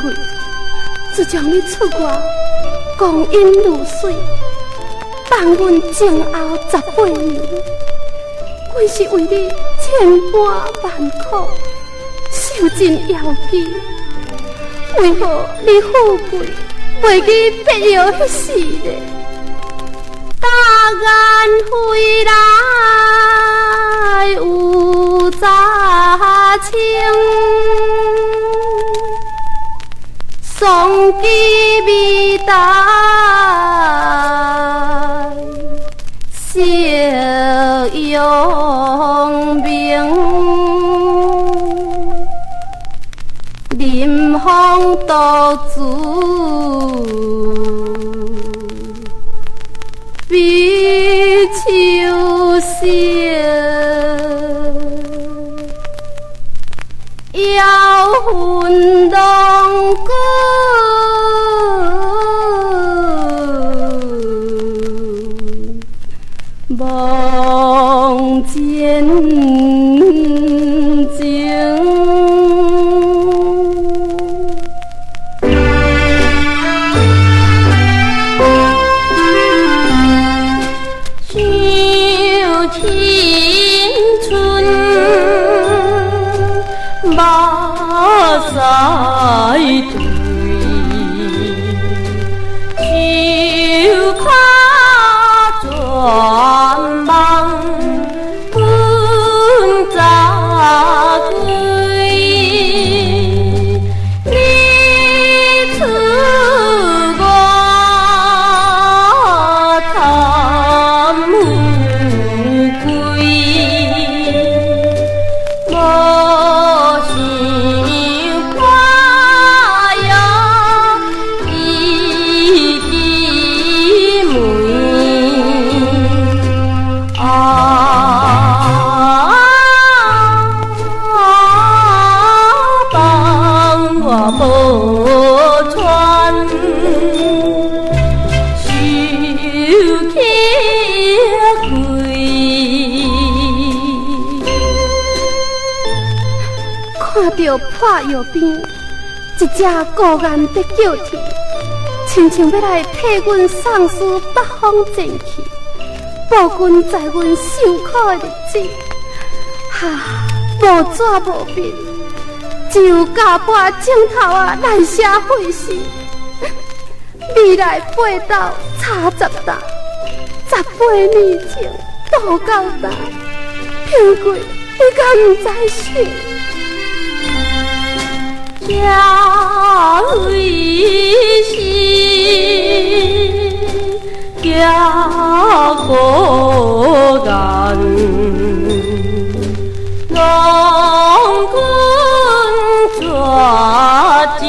贵，自从你出外，光阴如水，放阮静候18年，阮是為你千辛萬苦，受盡枵飢，為何你富貴，袂記必要彼時呢？答案回來有早清，雙枝美黛惜陽明，林風獨自比秋雪，遥分郎君望前程。想青春，目屎垂，手跤绝望分十几，你出外贪富贵，无想我哟一枝梅啊，放我无穿，受气亏。看著破药邊一隻孤雁在叫啼，親像欲來替阮送思北方前去，報君在阮受苦的日子。哈，無紙無筆，只有教半枕頭仔來寫歲時。未來八斗差十擔，18年前渡到今，平貴你敢毋知想？這歲時行孤雁，郎君绝情。